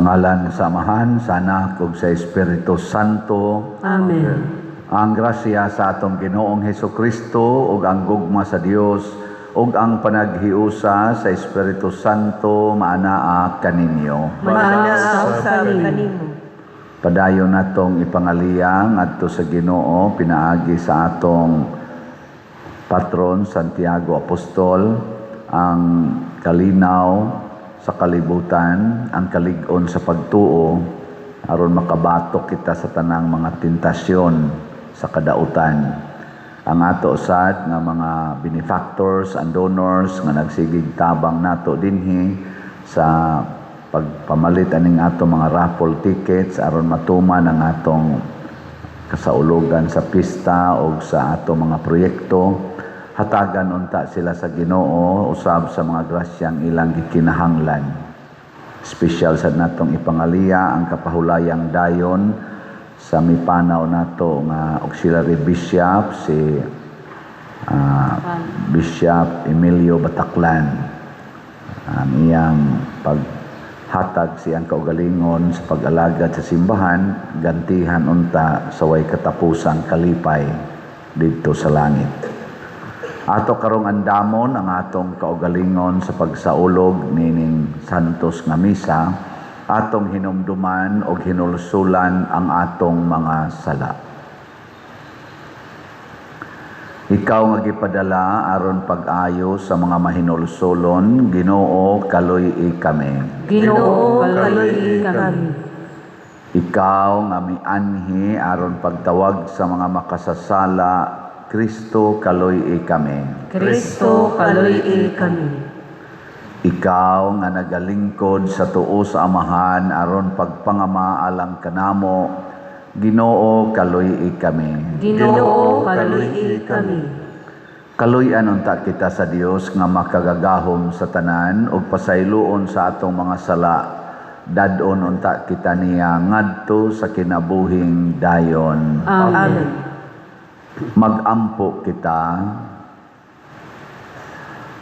Sa ngalan sa Amahan, sa Anak ug sa Espiritu Santo. Amen. Ang grasya sa atong Ginoong Hesukristo ug ang gugma sa Dios ug ang panaghiusa sa Espiritu Santo maanaa kaninyo. Maanaa usab kanimo. Padayon natong ipangaliya ngadto sa Ginoo pinaagi sa atong patron Santiago Apostol ang kalinaw sa kalibutan, ang kalig-on sa pagtuo aron makabatok kita sa tanang mga tentasyon sa kadautan. Ang ato sad nga mga benefactors and donors nga nagsigig tabang nato dinhi sa pagpamalit aning ato mga raffle tickets aron matuman ang atong kasaulogan sa pista o sa ato mga proyekto, hatagan unta sila sa Ginoo usab sa mga grasyang ilang gikinahanglan. Espesyal sad natong ipangaliya ang kapahulayang dayon sa mipanaw nato nga auxiliary bishop, si Bishop Emilio Bataclan, ang iyang paghatag siyang kaugalingon sa pag-alagad sa simbahan, gantihan unta sa way katapusang kalipay didto sa langit. Ato karong andamon ang atong kaugalingon sa pagsaulog nining santos nga misa, atong hinumduman og hinulsulan ang atong mga sala. Ikaw nga gipadala aron pag-ayo sa mga mahinulsulon, Ginoo, kaluy-i kami. Ginoo, kaluy-i kami. Ikaw nga mianhi aron pagtawag sa mga makasasala, Kristo, kaluy-i kami. Kristo, kaluy-i kami. Ikaw nga nagalingkod sa tuo sa Amahan aron pagpangama alang kanamo, Ginoo, kaluy-i kami. Ginoo, kaluy-i kami. Kaluy-an unta kita sa Dios nga makagagahom sa tanan ug pasayloon sa atong mga sala. Dad-on unta kita niya ngadto sa kinabuhing dayon. Amen. Magampo kita.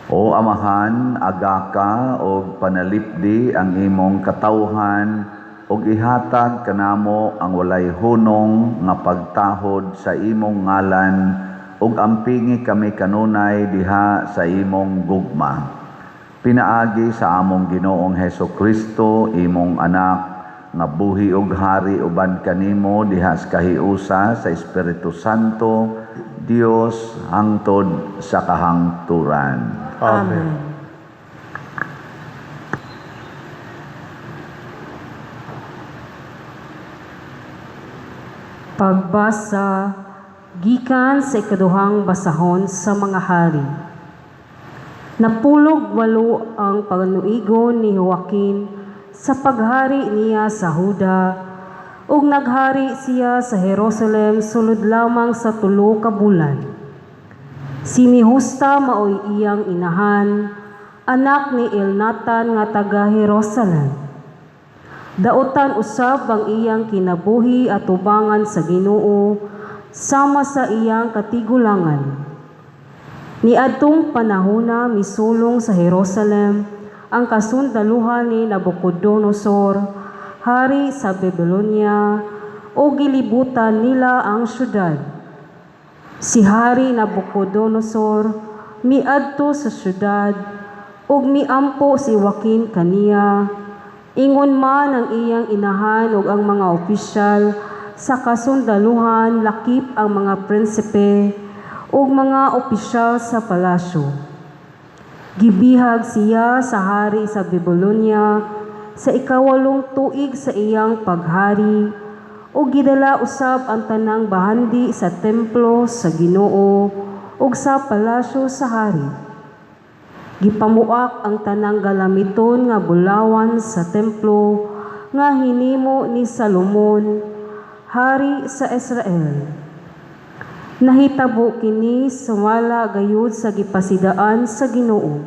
O Amahan, agaka og panalipdi ang imong katawhan ug ihatag kanamo ang walay hunong nga pagtahod sa imong ngalan ug ampingi kami kanunay diha sa imong gugma. Pinaagi sa among Ginoong Hesukristo, imong anak, nga buhi ug hari uban kanimo diha sa kahiusa sa Espiritu Santo, Dios, hangtod sa kahangturan. Amen. Pagbasa gikan sa ikaduhang basahon sa mga hari. Napulog 8 ang panuigon ni Joaquin sa paghari niya sa Huda, ug naghari siya sa Jerusalem sulod lamang sa 3 ka bulan. Si Nehusta maoy iyang inahan, anak ni Elnatan nga taga Jerusalem. Dautan usab ang iyang kinabuhi at tubangan sa Ginoo sama sa iyang katigulangan. Niadtong panahona misulong sa Jerusalem ang kasundaluhan ni Nabucodonosor, hari sa Babylonia, o gilibutan nila ang syudad. Si Hari Nabucodonosor miadto sa syudad ug miampo si Joaquin kaniya, ingon man ang iyang inahan ug ang mga opisyal sa kasundaluhan, lakip ang mga prinsipe ug mga opisyal sa palasyo. Gibihag siya sa hari sa Babylonia sa 8 tuig sa iyang paghari, ug gidala usab ang tanang bahandi sa templo sa Ginoo ug sa palasyo sa hari. Gipamuak ang tanang galamiton nga bulawan sa templo nga hinimo ni Salomon, hari sa Israel. Nahitabo kini sumala gayud sa gipasidaan sa Ginoo.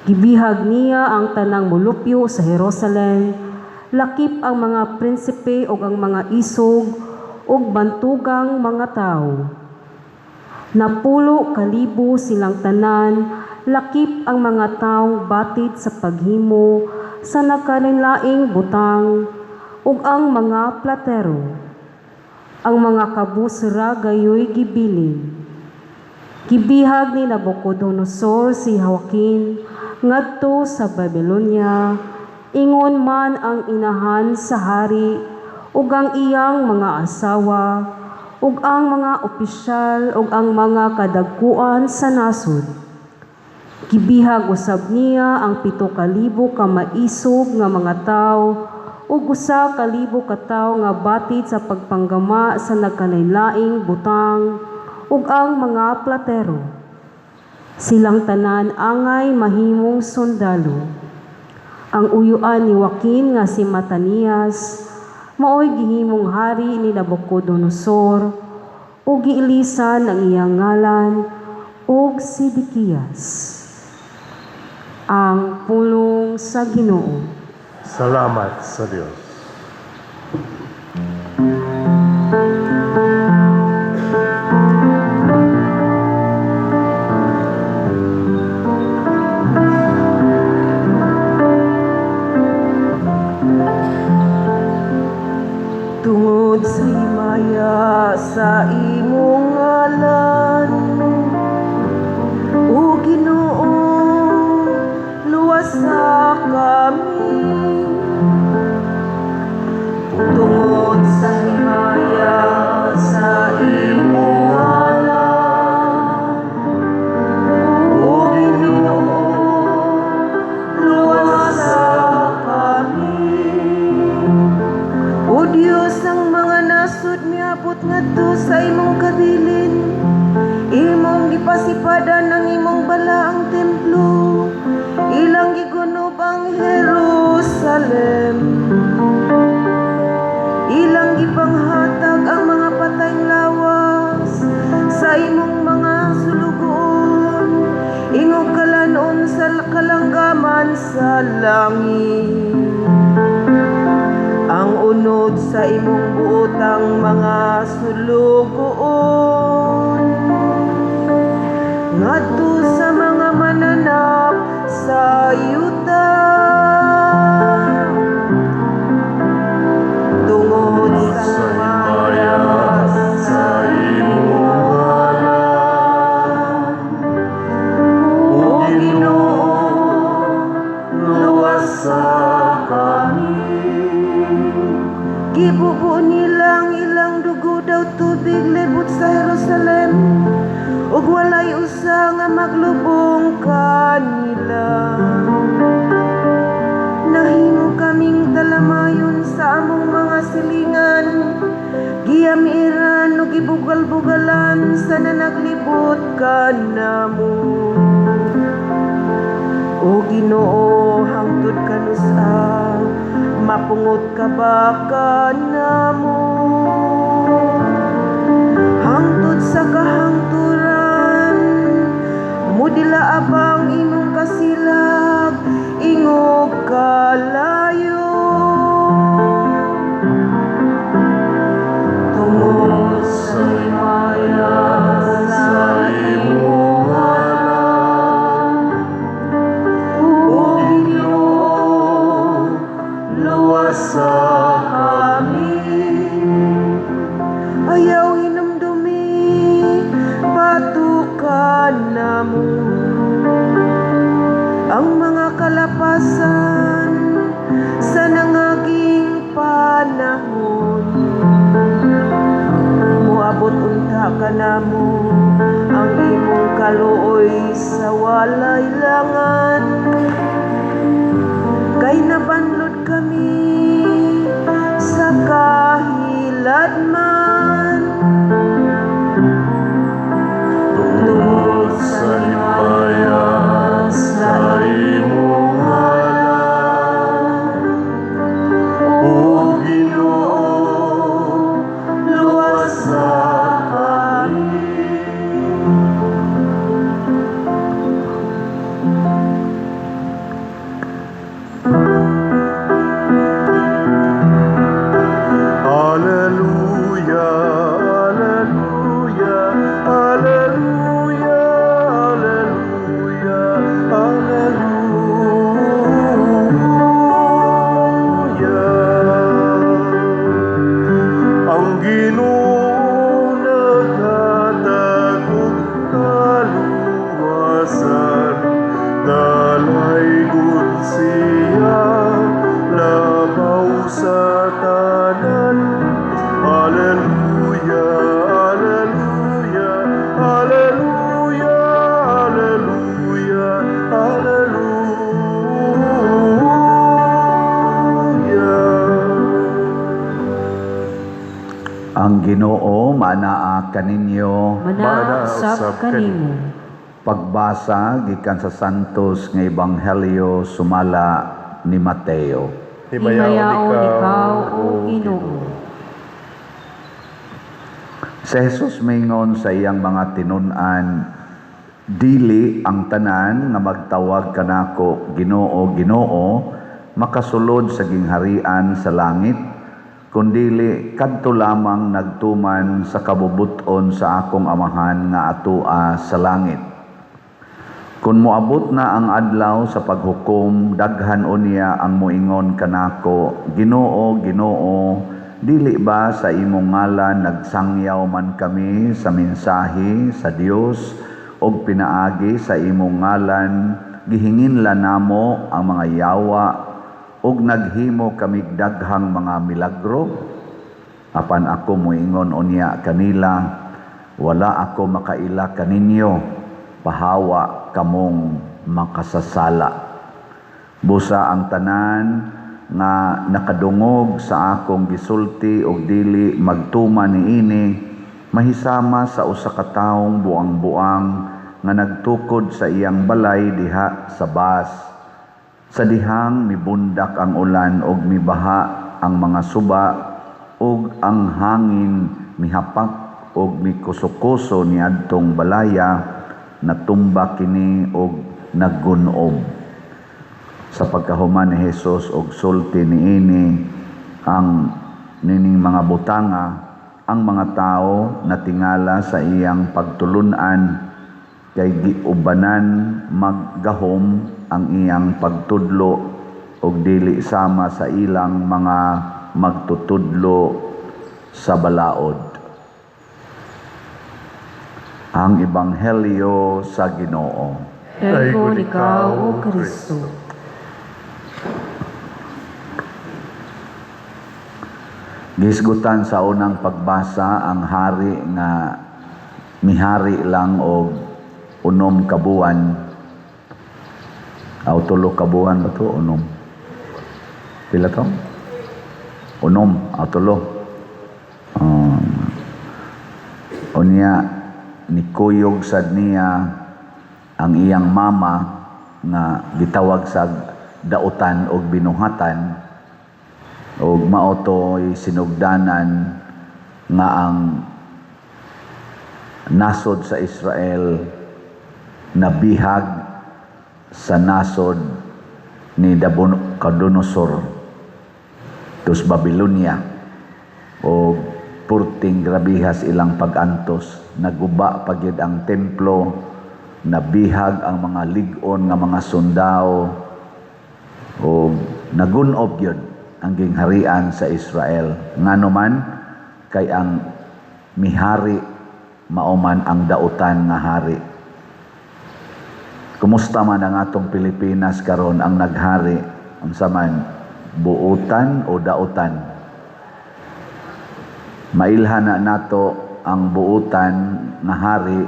Gibihag niya ang tanang molupyo sa Jerusalem, lakip ang mga prinsipe ug ang mga isog ug bantugang mga tawo. 10,000 silang tanan, lakip ang mga taong batid sa paghimo sa nagkalainlaing butang ug ang mga platero. Ang mga kabus ra gayoy gibilin. Gibihag ni Nabucodonosor si Joaquin ngadto sa Babylonia, ingon man ang inahan sa hari ug ang iyang mga asawa ug ang mga opisyal ug ang mga kadagkuan sa nasod. Gibihag usab niya ang 7,000 ka maisog nga mga tawo ug 1,000 ka tawo nga batit sa pagpanggama sa nagkalainlaing butang ug ang mga platero. Silang tanan angay mahimong sundalo. Ang uyuan ni Joaquin nga si Matanias maoy gihimong hari ni Nabucodonosor ug giilisan ang iyang ngalan og Sidikiyas. Ang pulong sa Ginoo. Salamat sa Dios. Tungod sa himaya sa imong ngalan, o Ginoo, luwasa kami. Tungod sa himaya sa imong ngalan, o Ginoo, luwasa kami. O Dios, ang mga nasod miabot ngadto sa imong kabilin. Imong gipasipadan ang imong balaang templo. Ilang gigunob ang Jerusalem. Ilang gipanghatag ang mga patayng lawas sa imong mga sulugoon. Ingog kalanon sa kalanggaman sa langit ang unod sa imong buotang mga sulugoon ngadto sa mga mananap sa yuta. Tungod sa himaya sa imong ngalan, o Ginoo, luwasa kami. Gibubo nilang ilang dugo daw tubig libot sa Jerusalem ug walay usa nga maglubong kanila. Nahimo kaming talamayon sa among mga silingan, giyamiran ug gibugal-bugalan sa nanaglibot kanamo. O Ginoo, hangtod kanus-a mapungot ka ba kanamo? Hangtod sa kahangturan mudila abang imong kasilak ingog kalayo? Tungod sa himaya sa imong ngalan, O Ginoo, luwasa kami. Ayaw hinumdumi batukan namo ang mga kalapasan sa nangaging panahon. Moabot unta kanamo ang imong kaluoy sa walay langan, kay nabanlod kami sa kahiladman. Tungod sa himaya sa imong ngalan, O Ginoo, luwasa kami. kaninyo. Manaa usab kanimo. Pagbasa gikan sa Santos nga Ebanghelyo sumala ni Mateo. Himayaon ikaw, O Ginoo. Si Jesus mingon sa iyang mga tinun-an, "Dili ang tanan nga magtawag kanako, 'Ginoo, Ginoo,' makasulod sa gingharian sa langit, kundili kadto lamang nagtuman sa kabubut-on sa akong Amahan nga atoa sa langit. Kung moabot na ang adlaw sa paghukom, daghan unya ang moingon kanako, 'Ginoo, Ginoo, dili ba sa imong ngalan nagsangyaw man kami sa mensahe sa Dios ug pinaagi sa imong ngalan gihinginlan namo ang mga yawa ug naghimo kami daghang mga milagro?' Apan ako moingon unya kanila, 'Wala ako makaila kaninyo, pahawa kamong makasasala.' Busa ang tanan nga nakadungog sa akong gisulti og dili magtuman niini, mahisama sa usa ka tawong buang-buang nga nagtukod sa iyang balay diha sa bas. Sa dihang mibundak ang ulan og mibaha ang mga suba ug ang hangin mihapak og mikusokuso niadtong balaya, natumba kini og naggun-ob." Sa pagkahuman ni Jesus og sulti niini ang nining mga butanga, ang mga tao natingala sa iyang pagtulun-an, kay giubanan maggahom ang iyang pagtudlo og dili sama sa ilang mga magtutudlo sa balaod. Ang Ebanghelyo sa Ginoo. Daygon ikaw, O Kristo. Gihisgutan sa unang pagbasa ang hari nga mihari lang og 6 ka buwan. Aw 3 ka buwan ba to? 6. Pila to? 6, aw 3. Unya nikuyog sad niya ang iyang mama nga gitawag sa dautan og binuhatan, og mao to'y sinugdanan nga ang nasod sa Israel nabihag sa nasod ni Nabucodonosor tus Babylonia, og purting grabihas ilang pag-antos. Naguba pa gyud ang templo, nabihag ang mga lig-on nga mga sundao, og nagun-ob gyud ang gingharian sa Israel. Ngano man kay ang mihari mao man ang dautan nga hari. Kumusta man ang atong Pilipinas karon ang naghari, unsa man, buutan o dautan? Mailhan na nato ang buutan nga hari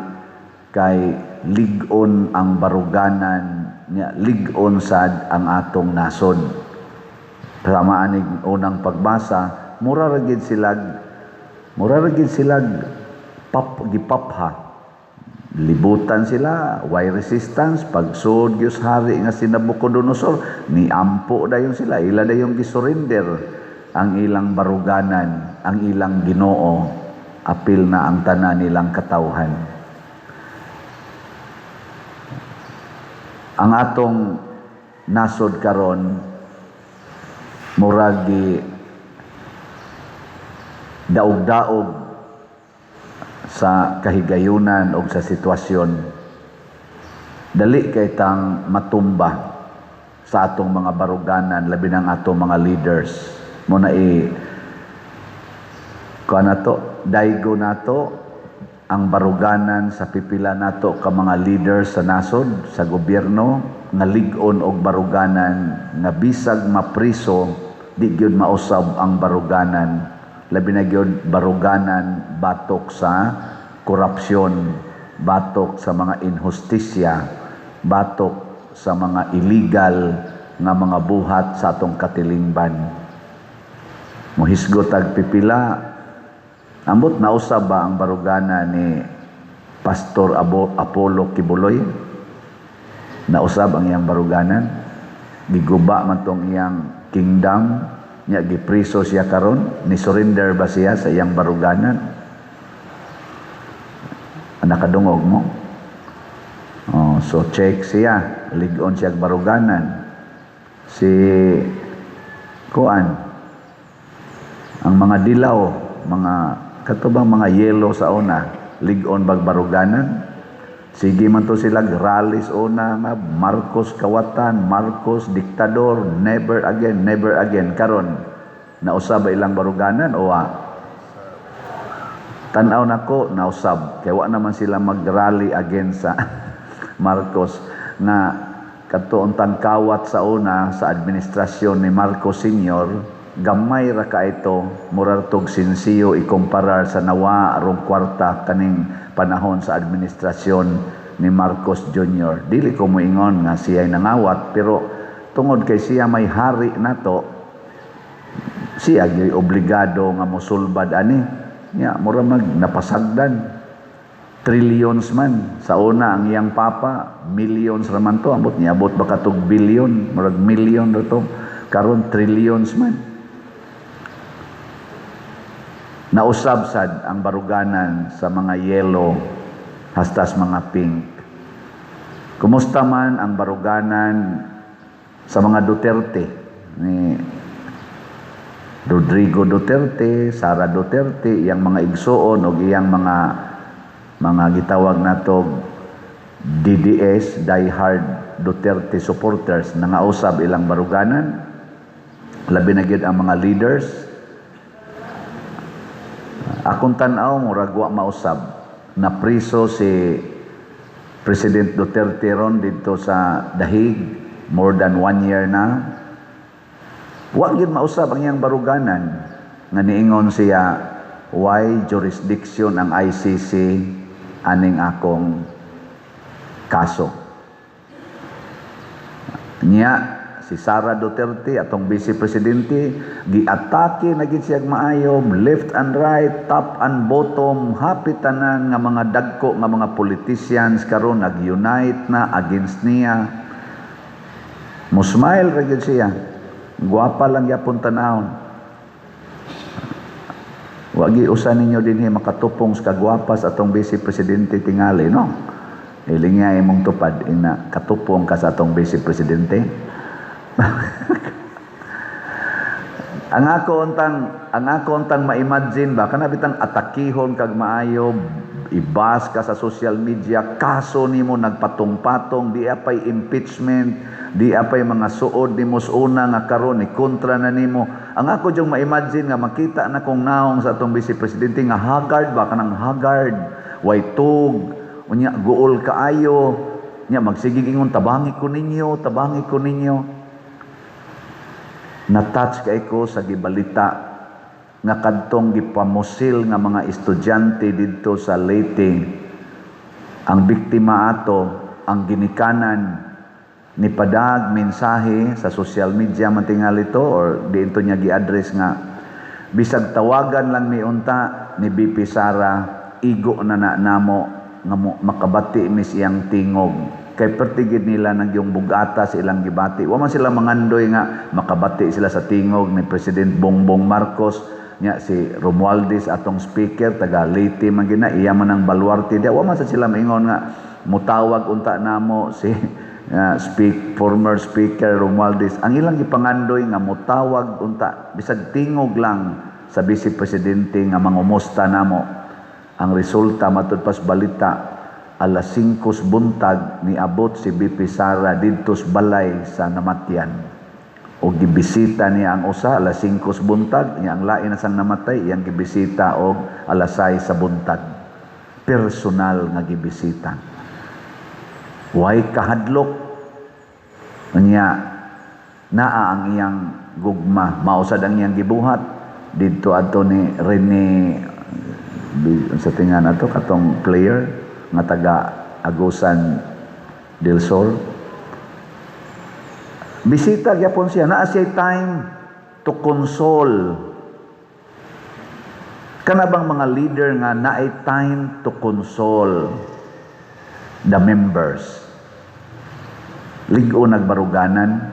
kay lig-on ang baruganan niya, lig-on sad ang atong nasod. Sama anig unang pagbasa, mura ra gid silag gipapha. Libutan sila, why resistance, pagsud gyud sa hari nga si Nabucodonosor, niampo dayon sila, ila dayong gisurrender ang ilang baruganan, ang ilang Ginoo, apil na ang tanan nilang katawhan. Ang atong nasod karon murag gi daog-daog sa kahigayunan o sa sitwasyon. Dali kay tang matumba sa atong mga baruganan, labi ng atong mga leaders. Muna i kuha nato, daigo nato ang baruganan sa pipila nato ka mga leaders sa nasod, sa gobyerno, nga lig-on og baruganan, nga bisag mapriso, di gyud mausab ang baruganan. Labi na gyud baruganan batok sa korupsyon, batok sa mga inhustisya, batok sa mga illegal nga mga buhat sa atong katilingban. Mohisgot ag pipila Ambot nausab ba ang barugana ni Pastor Apollo Quiboloy? Nausab ang iyang baruganan? Giguba man tong iyang kingdom nya, gipriso siya karon. Ni surrender ba siya sa iyang baruganan? Nakadungog mo? Oh, so check siya, lig-on siya baruganan. Si kuan, ang mga dilaw, mga katubang mga yellow sa una, lig-on bag baruganan? Sige man to sila rallies una nga "Marcos kawatan, Marcos diktador, never again, never again." Karon, nausab ba ilang baruganan o wa? Tan-aw nako, nausab kay wa naman sila mag-rally against sa Marcos nga kadto untang kawat sa una sa administrasyon ni Marcos Sr. Gamay ra ka ito, murag tog sinsiyo ikumparar sa nawa arong kwarta kaning panahon sa administrasyon ni Marcos Jr. Dili ko moingon nga siya'y nangawat, pero tungod kay siya may hari nato, siya gyud obligado nga mosulbad ani nya. Mura mag napasagdan, trillions man. Sa una, ang iyang papa, millions ra man to. Ambot niabot ba katog billion? Murag million ra to. Karon, trillions man. Nausab sad ang baruganan sa mga yellow hastas mga pink. Kumusta man ang baruganan sa mga Duterte, ni Rodrigo Duterte, Sara Duterte, iyang mga igsuon og iyang mga gitawag nato DDS, diehard Duterte supporters? Nangausab ilang baruganan, labi na gyud ang mga leaders? Akong tan-aw, murag wa mausab. Napriso si President Duterte ron dito sa Dahig, more than one year na. Wa gyud mausab ang iyang baruganan nga niingon siya, "Why jurisdiction ang ICC aning akong kaso?" Nya si Sara Duterte, atong vice presidente, giatake na gid siya maayo, left and right, top and bottom. Happy tanan nga mga dagko nga mga politicians karon nag-unite na against niya. Mo smile ra gyud siya. Gwapa lang gyapon tan-awon. Wagi usa ninyo dinhi makatupong sa kagwapa sa atong vice presidente tingali, no? Iling nga imong tupad ina katupong ka sa atong vice presidente. Ang ako untang ma-imagine ba, kana bitang atakihon kag maayo, ibas ka sa social media, kaso nimo nagpatong-patong, di apay impeachment, di apay mga suod nimo sa una nga karon ni kontra na nimo. Ang ako jung ma-imagine nga makita na kong naong sa atong vice presidente nga haggard ba, kanang haggard, way tug, unya guol kaayo, nya magsigig ingon, "Tabangi ko ninyo, tabangi ko ninyo." Na-touch kay ko sa gibalita nga kadtong gipamusil nga mga estudyante didto sa Leyte. Ang biktima ato, ang ginikanan, ni padag mensahe sa social media man tingali to or diinto niya gi-address nga bisag tawagan lang mi unta ni BP Sara, igo na na namo nga makabati mis iyang tingog, kay pertigid nila nang yung bugata sa ilang gibati. Wa man sila mangandoy nga makabati sila sa tingog ni President Bongbong Marcos. Nya si Romualdez, atong speaker, taga Leyte man gina, iya man ang baluarte dia. Wa man sa sila maingon nga mutawag unta namo si speak former speaker Romualdez. Ang ilang gipangandoy nga mutawag unta bisag tingog lang sa vice presidente nga mangumusta namo. Ang resulta, matud pas balita, alas 5 buntag niabot si BP Sara didto sa balay sa namatyan o gibisita niya ang usa alas 5 buntag niya. Ang lain na sang namatay, iyang gibisita og alas 6 sa buntag, personal nga gibisita, way kahadlok. Unya naa ang iyang gugma, mausad ang iyang gibuhat didto adto ni Rene sa tingan ato katong player nga taga Agusan del Sur. Bisita gyapon siya, naa siya time to console. Kana bang mga leader nga naay time to console the members. Lig-o nagbaruganan.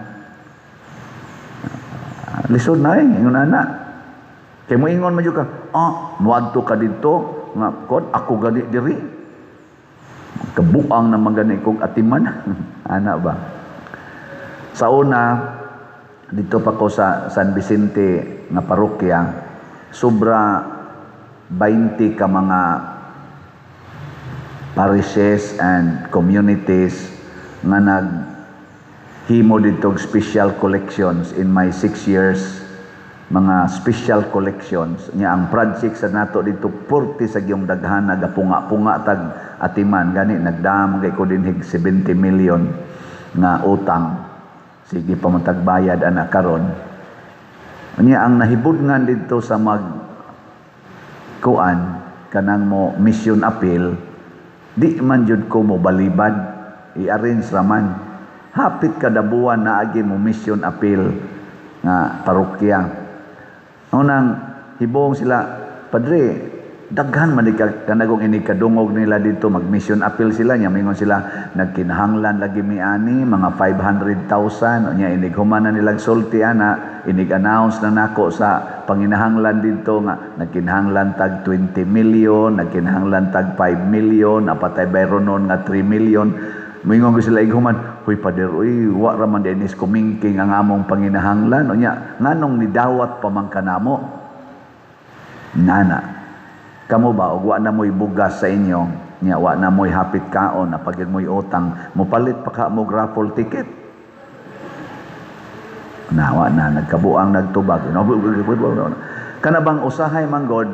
Lisod na eh, ingon ana. Kay mo ingon man jud ka, "Ah, muadto ka didto nga kon ako gani diri. Kabuang naman gani kog atiman." Ana ba? Sa una, dito pa ko sa San Vicente nga parokya, sobra 20 ka mga parishes and communities nga naghimo dito og special collections in my 6 years, mga special collections nya. Ang project sa nato dito purti sa giyong daghan, nagapunga-punga tag atiman. Gani nagdam kay ko dinhig 70 million nga utang, sige pa man tagbayad ana karon. Nya ang nahibudngan dito sa mag kuan kanang mo mission appeal, di man jud ko mo balibad, i-arrange raman. Hapit kada buwan naagi mo mission appeal nga parokya. Unang hibong sila, "Padre, daghan man di ka kanagong inig kadungog nila dito." Mag mission appeal sila nya, mingon sila, "Nagkinahanglan lagi mi ani mga 500,000." Nya inig human na nilang sulti ana, inig announce na nako sa panginahanglan dito nga nagkinahanglan tag 20 million, nagkinahanglan tag 5 million, apatay bayronon nga 3 million. Moingon ko sila ighuman, "Huy pader, uy, wa ra man dinis kumingking ang among panginahanglan. Unya, nganong nidawat pa man kanamo?" Nana. Kamo ba, og wa na mo'y bugas sa inyo, nya wa na mo'y hapit kaon, napagid mo'y utang, mopalit pa ka mo raffle ticket? Na, wa na, nagkabuang nagtubag. Kana bang usahay man god,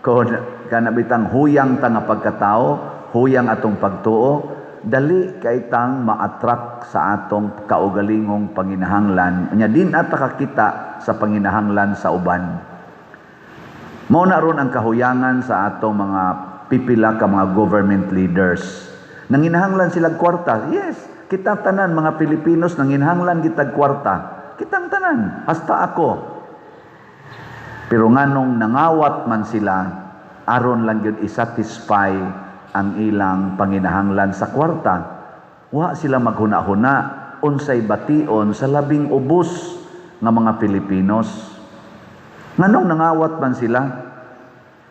kon kana bitang huyang ta nga pagkatao, huyang atong pagtuo, dali kay tang ma-attract sa atong kaugalingong panginahanglan nya din ata kakita sa panginahanglan sa uban. Mao na ron ang kahuyangan sa atong mga pipila ka mga government leaders. Nanginahanglan sila kwarta. Yes, kita tanan mga Pilipinos nanginahanglan kitag kwarta. Kitang tanan, hasta ako. Pero nganong nangawat man sila aron lang gyud i-satisfy ang ilang panginahanglan sa kwarta? Wa sila maghuna-huna unsay bation sa labing ubos nga mga Pilipinos. Nganong nangawat man sila?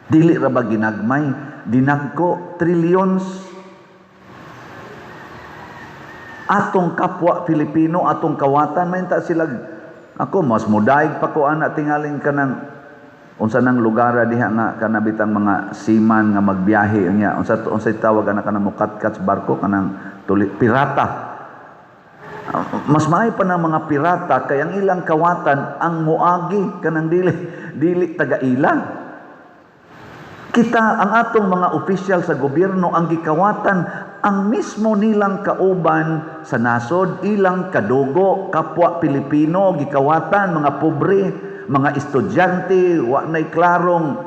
Dili ra ba ginagmay? Dinagko, trillions. Atong kapwa Pilipino, atong kawatan, may ta sila. Ako, mas mudaig pa ko ana tingaling kanang unsa nang lugar diha nga kanabitang mga seaman nga magbiyahe unya unsa unsay tawag ana kanang mukatkat sa barko, kanang tuli, pirata. Mas maayo pa ng mga pirata kay ang ilang kawatan ang muagi kanang dili dili taga-ila. Kita, ang atong mga opisyal sa gobyerno, ang gikawatan ang mismo nilang kauban sa nasod, ilang kadugo, kapwa Pilipino, gikawatan mga pobre, mga estudyante, wa nay klarong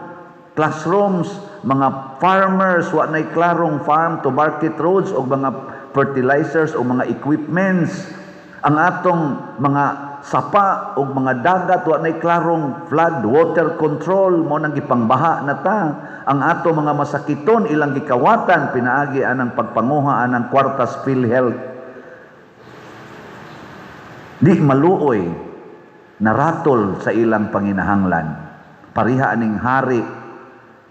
classrooms, mga farmers, wa nay klarong farm to market roads o mga fertilizers o mga equipments. Ang atong mga sapa o mga dagat, wa nay klarong flood water control, mo nang gipangbaha na ta. Ang ato mga masakiton, ilang gikawatan pinaagi anang pagpanguha anang kwartas PhilHealth. Di maluoy, naratol sa ilang panginahanglan. Pariha aning hari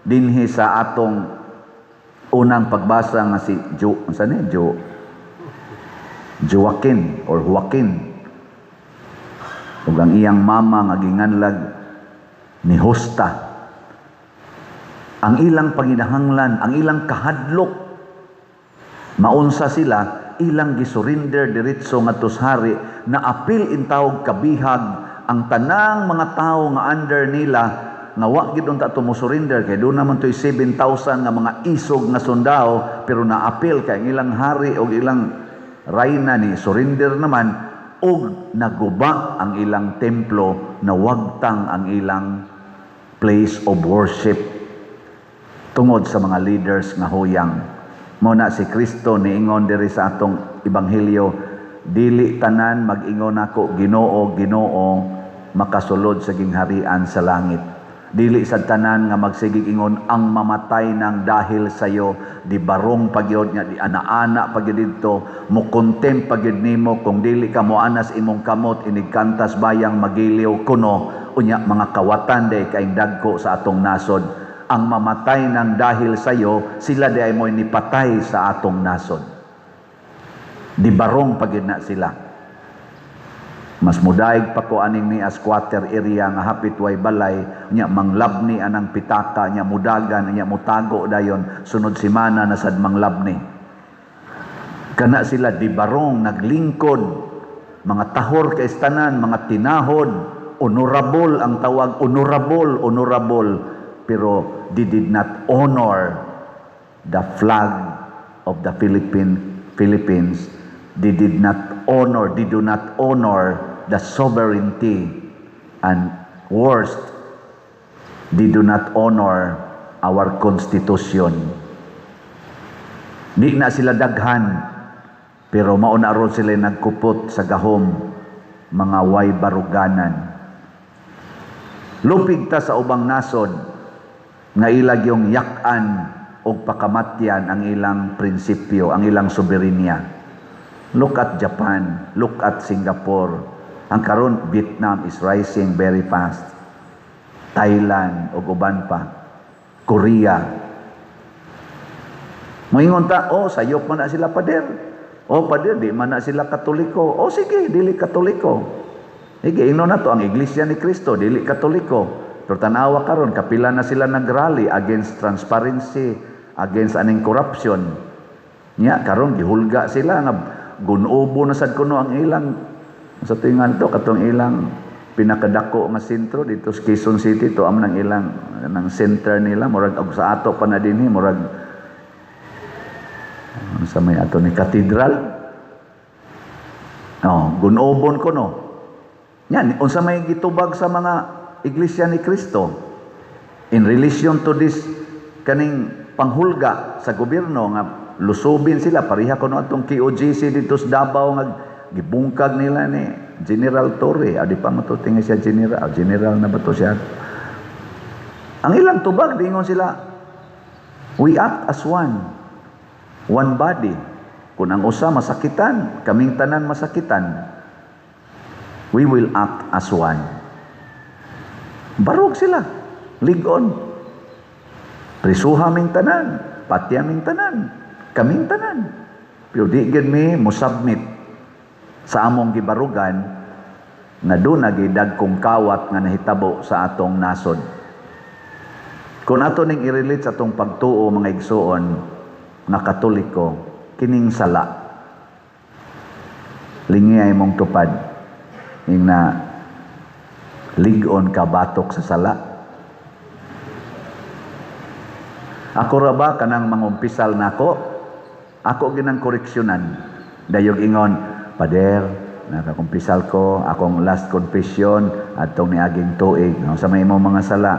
dinhi sa atong unang pagbasa nga si Jo, unsa ni Jo, Joaquin or Joaquin ug ang iyang mama nga ginganlag ni Hosta. Ang ilang panginahanglan, ang ilang kahadlok maunsa sila, ilang gisurrender diretso ngadto sa hari na apil intawog kabihag ang tanang mga tawo nga under nila nga wa gid unta to mo surrender kay doon naman to'y 7,000 nga mga isog nga sundao. Pero naapil kay ang ilang hari og ilang rayna ni surrender naman og naguba ang ilang templo, nawagtang ang ilang place of worship tungod sa mga leaders nga huyang. Mo na si Kristo niingon diri sa atong ebanghelyo, "Dili tanan mag-ingon nako, 'Ginoo, Ginoo,' makasulod sa gingharian sa langit." Dili sa tanan nga magsigig ingon ang mamatay nang dahil sayo, di barong pagyod nga di ana-ana pagyod didto, mo contempt pagyod nimo kung dili ka moanas imong kamot inigkantas bayang magiliw kuno. Unya mga kawatan day kaing dagko sa atong nasod. Ang mamatay nang dahil sayo, sila di ay mo'y nipatay sa atong nasod. Di barong pagyod na sila. Mas mudaig pa ko aning ni squatter area nga hapit way balay nya, manglabni anang pitaka nya, mudagan nya, mutago dayon, sunod semana na sad manglabni. Kana sila di barong naglingkod, mga tahor kay tanan, mga tinahod, honorable ang tawag, honorable, honorable, pero they did not honor the flag of the Philippines. They did not honor, they do not honor the sovereignty, and worst, they do not honor our constitution. Di na sila daghan, pero mao na ron sila nagkupot sa gahom, mga way baruganan. Lupig ta sa ubang nasod nga ilag yung yak-an og pakamatyan ang ilang prinsipyo, ang ilang soberenya. Look at Japan, look at Singapore. Ang karon, Vietnam is rising very fast. Thailand ug uban pa. Korea. Moingon ta, "Oh, sayop man na sila, pader. Oh, pader, di man na sila Katoliko." Oh, sige, dili Katoliko. Sige, ino na to ang Iglesia ni Cristo, dili Katoliko. Pero tanawa karon, kapila na sila nagrally against transparency, against aning corruption. Nya karon gihulga sila nga gunobo na sad kuno ang ilang sa tingan to, katong ilang pinakadako nga sentro dito sa Quezon City to amo nang ilang nang center nila, murag og sa ato pa na dinhi, murag sa may ato ni cathedral. Oh, gunobon ko no. Yan, unsa may gitubag sa mga Iglesia ni Cristo in relation to this kaning panghulga sa gobyerno nga lusubin sila, pareha kuno atong KOJC dito sa Davao nga gibungkag nila ni General Torre. Ah, di pa mo to tingi siya general. Ah, general na ba to siya? Ang ilang tubag, dingon sila, "We act as one, one body. Kung ang usa masakitan, kaming tanan masakitan. We will act as one." Barog sila, ligon. Prisuha ming tanan, patya ming tanan, kaming tanan. Pero di gid mi mo submit sa among gibarugan nga doon dagkong kawat nga nahitabo sa atong nasod. Kung ato ning i-relate sa atong pagtuo, mga igsuon nga Katoliko, kining sala. Lingi ay mong tupad ing na lig-on ka batok sa sala. Ako ra ba kanang mangumpisal nako? Ako ginang koreksyonan. Dayog ingon, "Pader, nakakumpisal ko, akong last confession atong niaging tuig. No, sa may imong mga sala?"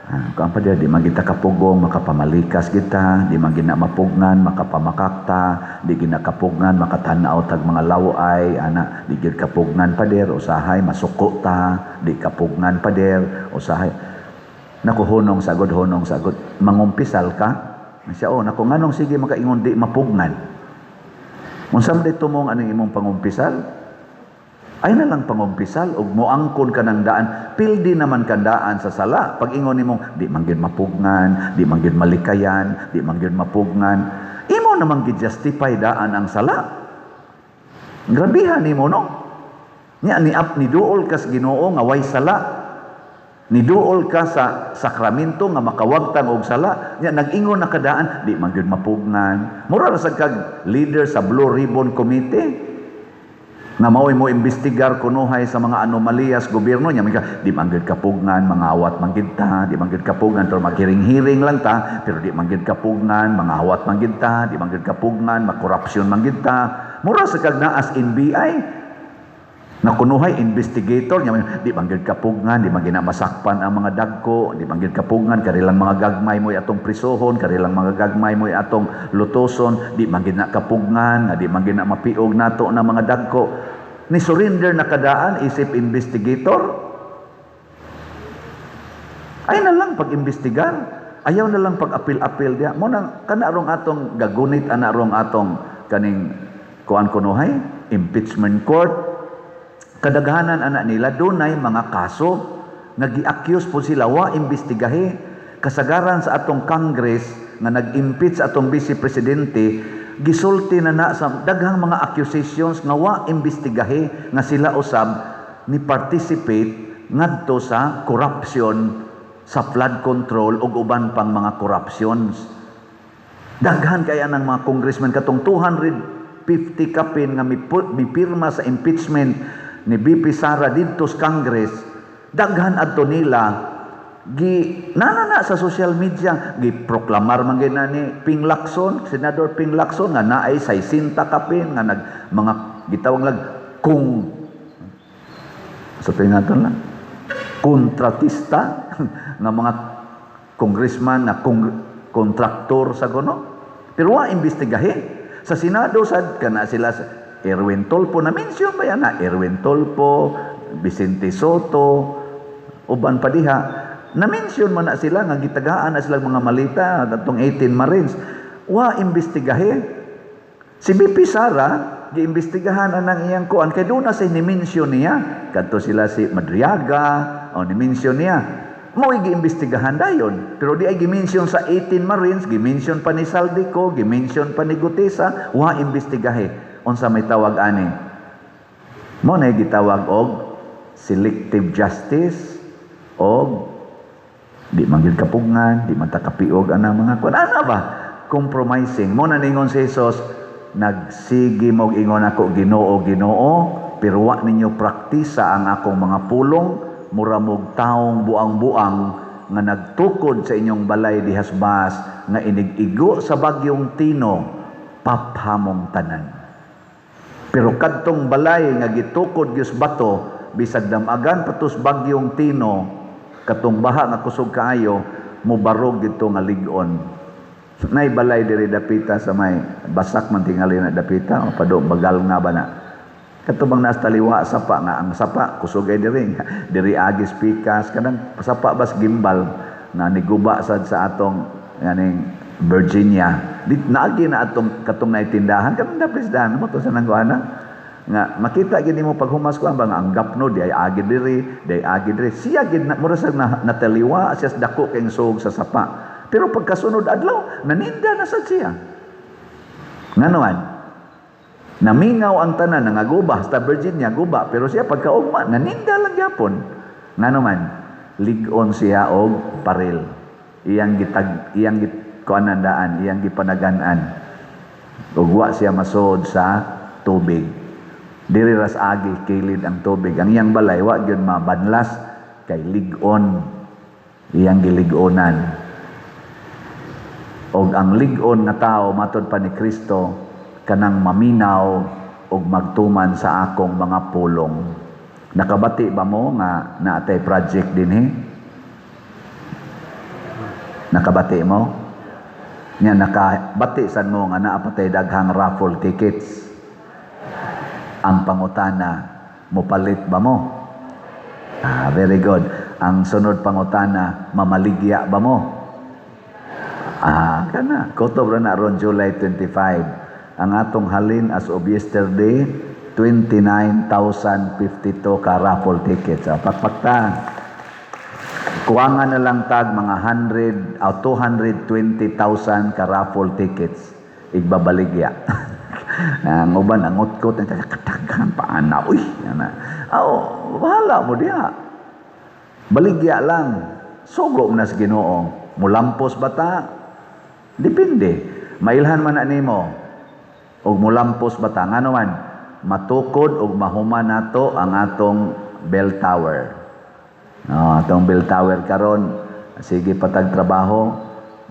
"Ah, kuan, pader, di man kita kapugong, makapamalikas kita, di man gina mapugnan, makapamakakta, di gina kapugnan, makatanaw tag mga laway, ana, di gid kapugnan, pader, usahay masuko ta, di kapugnan, pader, usahay." "Naku, hunong sagod, hunong sagod. Mangumpisal ka?" Siya, "Oh, naku, nganong sige makaingon di mapugnan? Unsa man dito mong anong imong pangumpisal? Ay na lang pangumpisal ug moangkon ka ng daan, pildi naman kandaan sa sala. Pag ingon nimong di man gyud mapugnan, di man gyud malikayan, di man gyud mapugnan, imo namang gi-justify daan ang sala. Grabihan nimo, no? Nya ni up ni duol kas Ginoo nga way sala. Ni duol ka sa sakramento nga makawagtang og sala. Nya nag-ingon na kadaan, di man gyud mapugnan. Mura ra sad kag leader sa Blue Ribbon Committee nga mao'y mo imbestigar kunuhay sa mga anomaliyas gobyerno niya, mga di man gyud kapugnan, mangawat man gyud ta, di man gyud kapugnan, pero maghiring-hiring lang ta, pero di man gyud kapugnan, mangawat man gyud ta, di man gyud kapugnan, makorupsyon man gyud ta." Mura sa kag naas NBI na kunuhay investigator niya, di man gyud kapugnan, di man gyud masakpan ang mga dagko, di man gyud kapugnan, kanilang mga gagmay mo'y atong prisohon, kanilang mga gagmay mo'y atong lutoson, di man gyud na kapugnan, nga di man gyud na mapiog nato na mga dagko. Ni surrender na kadaan isip investigator. Ay na lang pag-imbestigar. Ayaw na lang pag-apil-apil diha. Mo nang kana rong atong gagunit ana rong atong kaning kuan kunuhay, impeachment court. Kadaghanan ana nila dunay mga kaso nga gi-accuse po sila, wa imbestigahi. Kasagaran sa atong Congress nga nag-impeach sa atong vice presidente, gisulti na na sa daghang mga accusations nga wa imbestigahi nga sila usab ni participate ngadto sa corruption sa flood control ug uban pang mga corruptions. Daghan kaya ng mga congressman, katong 250 kapin nga mipirma sa impeachment ni VP Sara didto sa Congress, daghan adto nila gi nanana sa social media, gi proklamar man gyud na ni Ping Lacson, Senador Ping Lacson, nga naay 60 kapin nga nag mga gitawag lag kung sa pingaton lang kontratista nga mga congressman na kontraktor sa gono, pero wa imbestigahe. Sa Senado sad kana sila sa Erwin Tulfo, na mention ba yan na Erwin Tulfo, Vicente Sotto, uban pa diha, na mention man na sila nga gitagaan na sila mga malita atong 18 Marines, wa imbestigahe. Si VP Sara giimbestigahan anang iyang kuan kay doon na sa ni-mention niya kadto sila si Madriaga o ni-mention niya mo, giimbestigahan dayon. Pero di ay gi-mention sa 18 Marines, gi-mention pa ni Zaldy Co, gi-mention pa ni Guteza, wa imbestigahe. Unsa may tawag ani mo na gitawag og selective justice og di man gyud kapugngan, di man ta kapiog anang mga kuan ana ba, compromising. Mo na ningon si Jesus, "Nagsige mog ingon ako, 'Ginoo, Ginoo,' pero wa ninyo praktisa ang akong mga pulong, mura mog taong buang-buang nga nagtukod sa inyong balay dihasbas nga inig-igo sa bagyong Tino, paphamong tanan. Pero kadtong balay nga gitukod gyud bato, bisag damagan patos bagyong Tino, katong baha nga kusog kaayo, mobarog dito nga lig-on." Nay balay diri dapita sa may basak man tingali na dapita o pado bagal nga ba na. Kato bang nasa taliwa sapa nga ang sapa kusog ay diri diri agis pikas, kanang sapa bas gimbal na niguba sad sa atong ganing Virginia. Di, naagi na atong katong naitindahan kanang dapis daan mo to sa nangguana nga makita gid nimo paghumas ko ang bang ang gapno di ay agi diri, di ay agi diri, siya gid na mura sa na, nataliwa siya sa dako kay suog sa sapa. Pero pagkasunod adlaw, naninda na sad siya. Ngano man namingaw ang tanan nga guba sa Virginia, guba, pero siya pagkaugma naninda lang gyapon. Ngano man lig-on siya og paril, iyang gitag iyang git kuanan daan, iyang gipanagan-an ug wa siya masod sa tubig. Diri ras agi kilid ang tubig. Ang iyang balay wa gyud mabanlas kay lig-on iyang gilig-onan. Og ang lig-on nga tao, matod pa ni Kristo, kanang maminaw og magtuman sa akong mga pulong. Nakabati ba mo nga naatay project dinhi? Nakabati mo? Nya nakabati sad mo nga naa patay daghang raffle tickets? Ang pangutana, mopalit ba mo? Ah, very good. Ang sunod pangutana, mamaligya ba mo? Ah, kana. Kutob ra na ron July 25. Ang atong halin as of yesterday, 29,052 ka raffle tickets. Ah, pakpakta. Kuwangan na lang tag mga 100 o 220,000 ka raffle tickets. Igbabaligya. Ang uban ang utkot kataghan pa ana, uy ana. Aw, bahala mo diha. Baligya lang. Sugo mo na sa Ginoo. Mulampos ba ta? Depende. Mailhan man na nimo og mulampos ba ta, ngano man matukod og mahuman nato ang atong bell tower. No, atong bell tower karon sige patag trabaho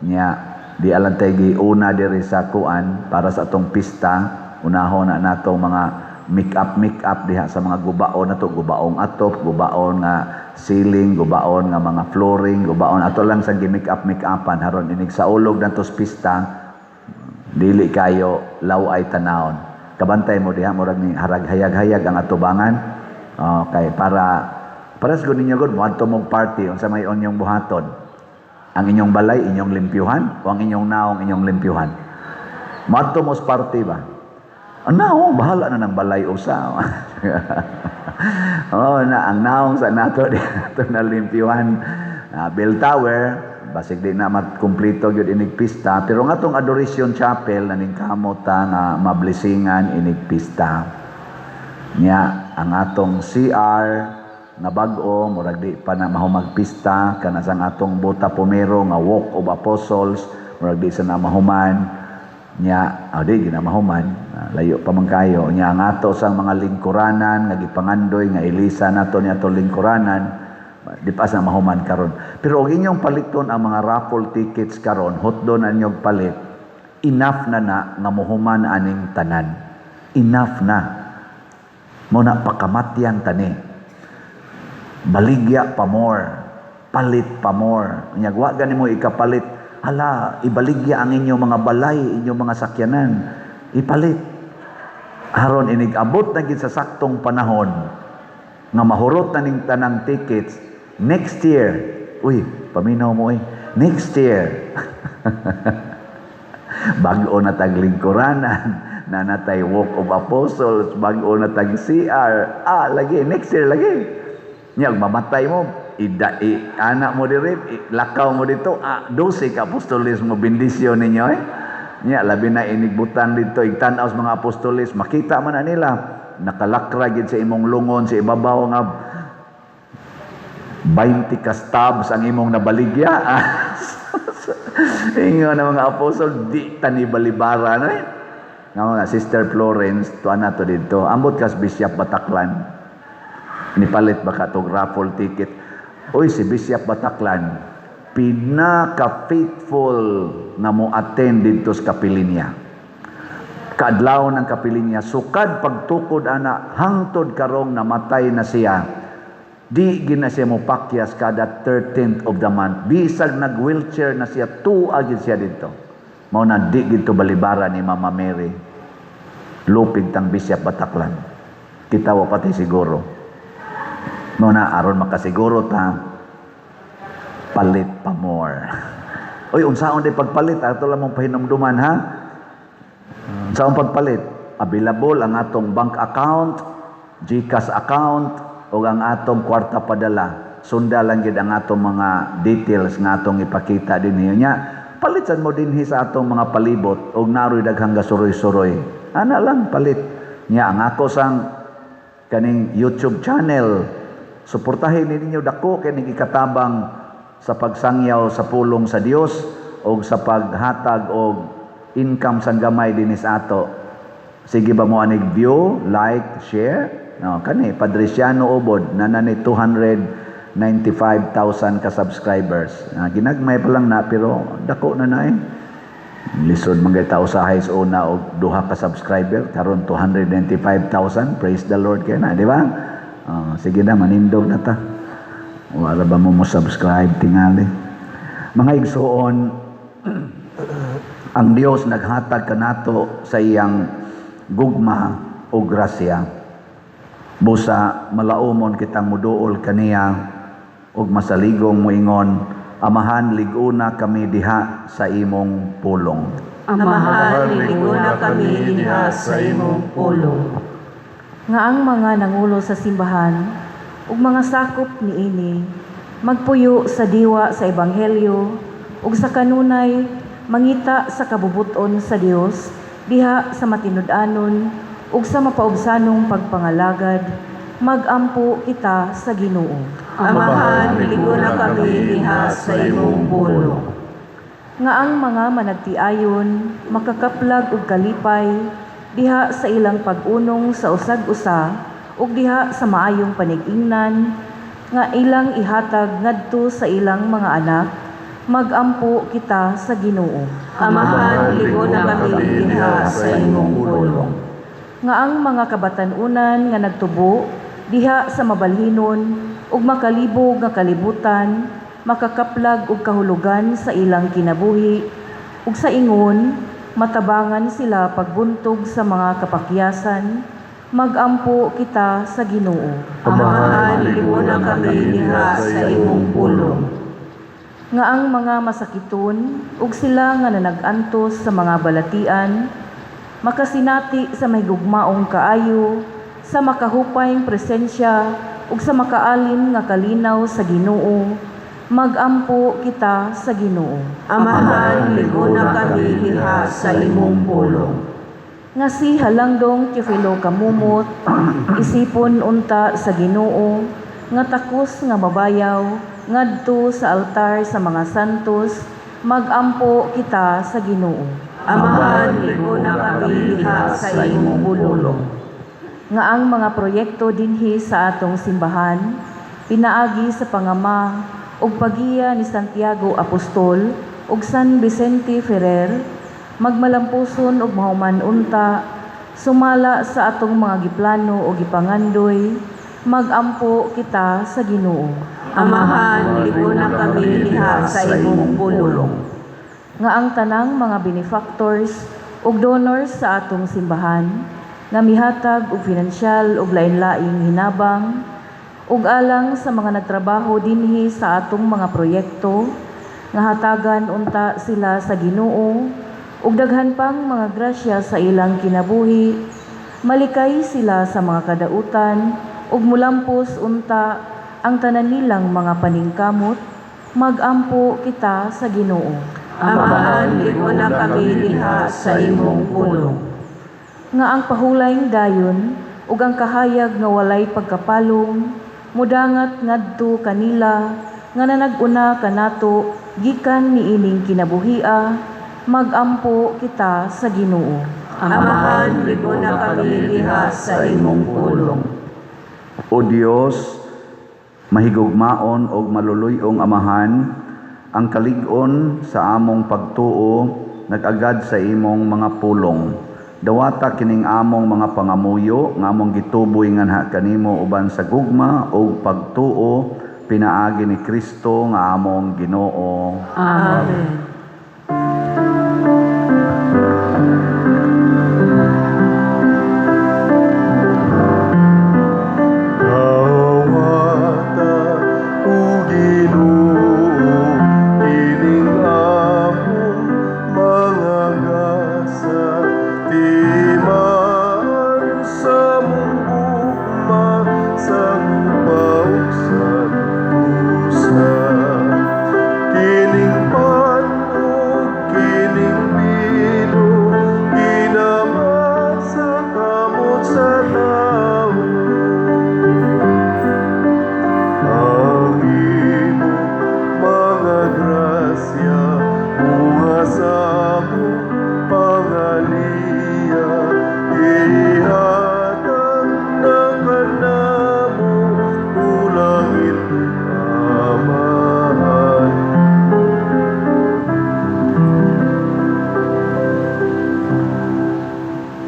nya, di alang tay giuna diri sa kuan para sa atong pista. Unahon na nato mga make up make up diha sa mga gubaon nato, gubaong atop, gubaon nga ceiling, gubaon nga mga flooring, gubaon ato lang sa gi-make up make upan haron inig sa ulog nato sa pista dili kayo law-ay tanawon. Kabantay mo diha, murag ni harag hayag-hayag ang atubangan. Okay, para Paras gud ninyo gud moadto mong party, unsa may inyong buhaton? Ang inyong balay inyong limpyuhan o ang inyong naong inyong limpyuhan? Moadto mo sa party ba? Ang naong bahala na ng balay usa. Oh, na ang naong sa nato di nato na limpyuhan. Bell Tower basig di na matkumpleto gyud inig pista, pero nga tong Adoration Chapel naningkamot ta nga mablesingan inig pista. Nya ang atong CR nga bag-o murag di pa na mahumag pista, kana sang atong Bota Pomero nga Walk of Apostles murag di sa na mahuman. Nya di gina mahuman. Layo pa man kayo. Nya ang ato sang mga lingkuranan nga gipangandoy nga ilisa nato ni atong lingkuranan di pa sa mahuman karon. Pero og inyong paliton ang mga raffle tickets karon, hotdon ang inyong palit, enough na na nga mohuman aning tanan. Enough na. Mo na pakamatyan tani. Baligya pa more, palit pa more. Nya wa gani mo ikapalit, hala, ibaligya ang inyong mga balay, inyong mga sakyanan. Ipalit. Aron inig abot na gid sa saktong panahon nga mahurot na ning tanang tickets next year. Uy, paminaw mo eh. Next year. Bag-o na tag lingkuranan, na natay Walk of Apostles, bag-o na tag CR. Lagi next year lagi. Nya mamatay mo, ida i, anak mo diri, lakaw mo dito, 12 ka apostoles mo bendisyon ninyo eh. Nya labi na inigbutan dito igtan-aw sa mga apostoles, makita man na nila nakalakra gid sa imong lungon sa ibabaw nga 20 ka stabs ang imong nabaligya. Ingon ang mga apostol, di tani balibara na eh. Nga mga Sister Florence, tuan na to dito. Ambot kas Bishop Bataklan. Nipalit ba ka tog raffle ticket? Uy, si Bishop Bataklan, pinaka-faithful nga mo attend dito sa kapilinya. Kaadlaw ng kapilinya, sukad pagtukod ana, hangtod karong namatay na siya, di gina siya mo pakyas kada 13th of the month. Bisag nag-wheelchair na siya, tuwa gid siya dito. Mao na di gito balibara ni Mama Mary. Lupig tang Bishop Bataklan. Kita wa pati siguro. Mao na aron makasiguro ta, palit pa more. Uy, unsaon di pagpalit? Ato lang mong pahinumduman ha. Unsaon pagpalit? Available ang atong bank account, GCash account, o ang atong kwarta padala. Sunda lang gid ang atong mga details nga atong ipakita dinhi nya. Palitan mo dinhi sa atong mga palibot og naroy daghang gasuroy-suroy. Ana lang palit. Nya ang ako sang kaning YouTube channel, suportahin ninyo, dako kay ning ikatabang sa pagsangyaw sa pulong sa Dios og sa paghatag og income sang gamay dinhi sa ato. Sige ba mo anig view, like, share? No, kani Padriciano Ubod na nani 295,000 ka subscribers. Ginagmay pa lang na pero dako na na eh. Lisod man kay tao usahay sa una og duha ka subscriber, karon 295,000. Praise the Lord kay na, di ba? Sige na, manindog na ta. Wala ba mo mo subscribe tingali? Mga igsuon, ang Dios naghatag kanato sa iyang gugma o grasya. Busa malaumon kitang muduol kaniya ug masaligong moingon, "Amahan, lig-una kami diha sa imong pulong." Amahan, liguna kami diha sa imong pulong. Nga ang mga nangulo sa simbahan ug mga sakop niini magpuyo sa diwa sa ebanghelyo ug sa kanunay mangita sa kabubuton sa Dios diha sa matinud-anon ug sa mapaubsanong pagpangalagad, magampo kita sa Ginoo. Amahan, liguna kami diha sa imong pulong. Nga ang mga managtiayon makakaplag og kalipay diha sa ilang pag-unong sa usag-usa ug diha sa maayong panig-ingnan nga ilang ihatag ngadto sa ilang mga anak, magampo kita sa Ginoo. Amahan, liguna kami diha sa imong pulong. Nga ang mga kabatan-unan nga nagtubo diha sa mabalhinon ug makalibog nga kalibutan makakaplag og kahulugan sa ilang kinabuhi ug sa ingon matabangan sila pagbuntog sa mga kapakyasan, Magampo kita sa Ginoo. Amahan, liguna kami diha sa imong pulong. Nga ang mga masakiton ug sila nga nanag-antos sa mga balatian makasinati sa mahigugmaong kaayo, sa makahupayng presensya ug sa makaalin nga kalinaw sa Ginoo. Magampo kita sa Ginoo. Amahan, liguna kami diha sa imong pulong. Nga si Halangdong Teofilo Camomot isipon unta sa Ginoo nga takos nga mabayaw ngadto sa altar sa mga santos. Magampo kita sa Ginoo. Amahan, liguna kami diha sa imong pulong. Nga ang mga proyekto dinhi sa atong simbahan pinaagi sa pangama ug pagiya ni Santiago Apostol ug San Vicente Ferrer magmalampuson ug mahuman unta sumala sa atong mga giplano o gipangandoy. Magampo kita sa Ginoo. Amahan, liguna kami diha sa imong pulong. Nga ang tanang mga benefactors ug donors sa atong simbahan nga mihatag og pinansyal ug lain-laing hinabang ug alang sa mga nagtrabaho dinhi sa atong mga proyekto, nga hatagan unta sila sa Ginoo ug daghan pang mga grasya sa ilang kinabuhi, malikay sila sa mga kadautan ug mulampos unta ang tanan nilang mga paningkamot. Magampo kita sa Ginoo. Amahan, liguna kami diha sa imong pulong. Nga ang pahulayng dayon ug ang kahayag nga walay pagkapalong mudangat ngadto kanila nga nanag-una kanato gikan niining kinabuhia. Magampo kita sa Ginoo. Amahan, liguna kami diha sa imong pulong. O Dios, mahigugmaon og maluluy-ong Amahan, ang kalig-on sa among pagtuo nag-agad sa imong mga pulong. Dawata kining among mga pangamuyo nga among gituboy nganha kanimo uban sa gugma ug pagtuo pinaagi ni Kristo nga among Ginoo. Amen. Dawata, O Ginoo, kining among mga gasa, timaan sa among gugma, sa ug sa busa. Kining pan ug kining bino, ginama sa kamot sa tawo. Ang imong mga grasya, bunga sa among pangaliya, ihatag na kanamo, o langit Amahan.